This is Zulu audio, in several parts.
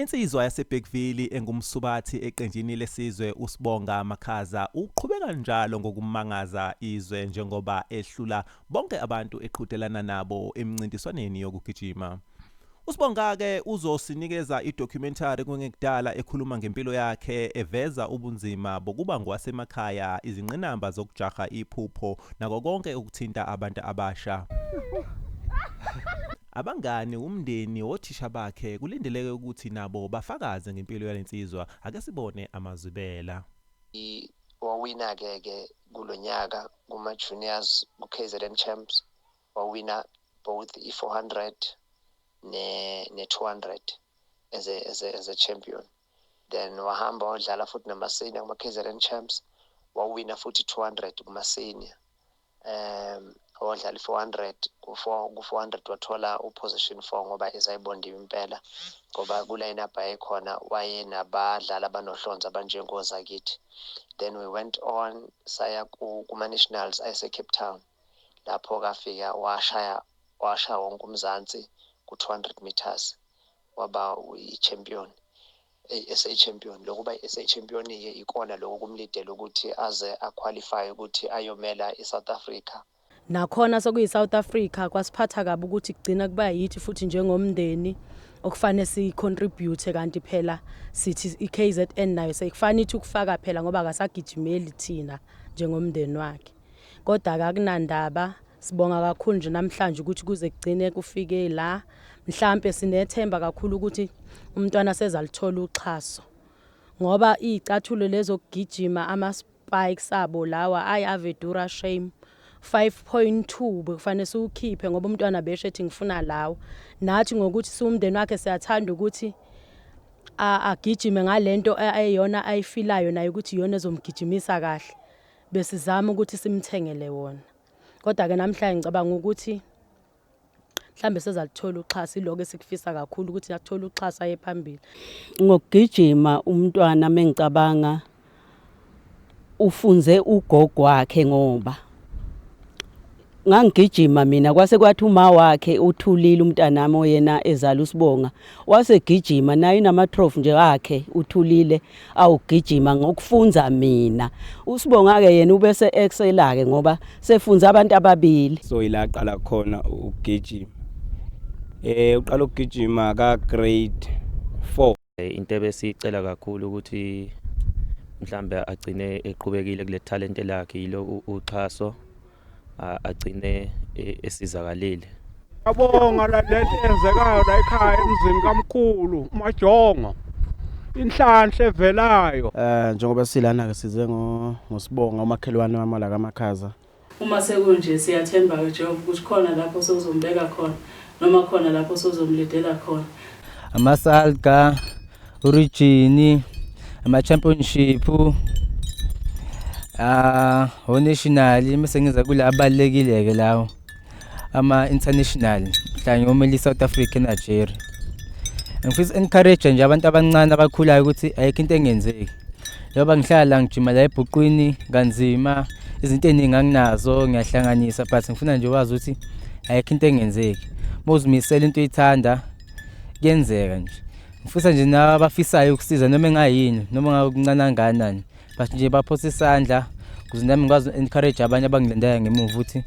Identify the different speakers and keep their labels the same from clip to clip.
Speaker 1: Insizwa yaseBergville engumsubathi eqenjini lesizwe uSibonga Makhaza uqhubeka njalo ngokumangaza izwe njengoba ehlula bonke abantu eqhudelana nabo emincintiswaneni yokugijima. USibonga-ke uzosinikeza i-documentary kungekudala ekhuluma ngempilo yakhe eveza ubunzima bokuba ngowasemakhaya, izingqinamba zokujaha iphupho nako konke okuthinta abantu abasha. Abangani, umndeni, othisha bakhe kulindeleke ukuthi nabo bafakaze ngempilo yale nsizwa. Ake sibone amazwibela.
Speaker 2: Wawina-ke ke kulo nyaka kuma-juniors ku-KZN Champs, wawina both i-400 ne-200 as a champion. Then wahamba wadlala futhi nama-senior kuma-KZN Champs, wawina futhi 200 kuma-senior. Wadlala i-400, ku-400 wathola u-position 4 ngoba esayibondiwe impela, ngoba ku-line up ayekhona wayenabadlali abanohlonze abanjengozakithi. Then we went on, saya kuma-nationals ayese-Cape Town, lapho kafika washaya washaya wonke uMzansi ku-200 meters, waba i-champion, i-SA champion. Lokuba i-SA champion-ke ikona lokho kumlidela ukuthi aze a-qualify ukuthi ayomela i-South Africa.
Speaker 3: Nakhona sekuyi-South Africa, kwasiphatha kabi ukuthi kugcina kuba yithi futhi njengomndeni okufanele siyi-contribute, kanti phela sithi i-KZN nayo sekufanele ithi ukufaka phela, ngoba akasagijimeli thina njengomndeni wakhe. Kodwa-ke akunandaba, sibonga kakhulu nje namhlanje ukuthi kuze kugcine kufike la. Mhlampe sinethemba kakhulu ukuthi umntwana sezalithola uxhaso, ngoba iy'cathulo lezokugijima, ama-spikes abo lawa, ayi, ave dura shame. 5.2 bekufanele siwukhiphe ngoba umntwana besho ethi ngifuna lawo. Nathi ngokuthi siwumndeni wakhe siyathanda ukuthi agijime ngalento eyona ayifilayo naye ukuthi iyona ezomgijimisa kahle. Besizama ukuthi simthengele wona, kodwa-ke namhlanje ngicabanga ukuthi mhlambe sezalithola uxhaso. Iloko esikufisa kakhulu, ukuthi athole uxhaso aye phambili.
Speaker 4: Ngokugijima umntwana, mengicabanga, ufunze ugogo wakhe, ngoba ngangigijima mina, kwase kwathi uma wakhe uthulile umntanami oyena ezala uSibonga wasegijima naye, inama-trophy nje akhe uthulile awugijima ngokufunza mina. uSibonga ke yena ubese excela ke ngoba sefunza abantu ababili.
Speaker 5: So ila aqala khona ukugijima, uqala ukugijima ka grade 4.
Speaker 6: Into ebesiyicela kakhulu ukuthi mhlambe agcine eqhubekile kule talent lakhe yilo uxhaso, agcine esizakalile.
Speaker 7: Yabonga la lento eyenzekayo la ekhaya emzini kamkhulu uMajongo. Inhlanhla evelayo.
Speaker 8: Njengoba silana ke size ngoSibonga, umakhelwane wami la kaMakhaza.
Speaker 9: Uma sekunje, siyathemba-ke Jehova ukuthi khona lapho sozombeka khona noma khona lapho sozomlidela khona.
Speaker 10: Ama-Salga, u-region, ama-championship, o-national, mase ngiza kula abalulekile-ke lawo, ama-international, mhla ngiyomela i-South Africa eNigeria. Ngifisa encourage nje abantu abancane abakhulayo ukuthi ayikho into engenzeki. Njengoba ngihlala la, ngijima la ebhuqwini kanzima, izinto ey'ningi anginazo, ngiyahlanganisa, but ngifuna nje wazi ukuthi ayikho into engenzeki. Uma uzimisela into uyithanda, kuyenzeka nje. Ngifisa nje nabafisayo ukusiza, noma engayini, noma ngabe kuncane kangakanani, but nje baphose isandla ukuze nami ngikwazi encourage abanye abangilandela ngemuva ukuthi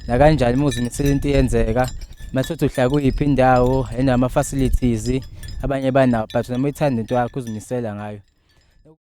Speaker 10: nakanjani uma uzimisela into iyenzeka. Mase uthi uhlala kuyiphi indawo enama-facilities, abanye banawo, but noma uyithanda into yakho uzimisela ngayo.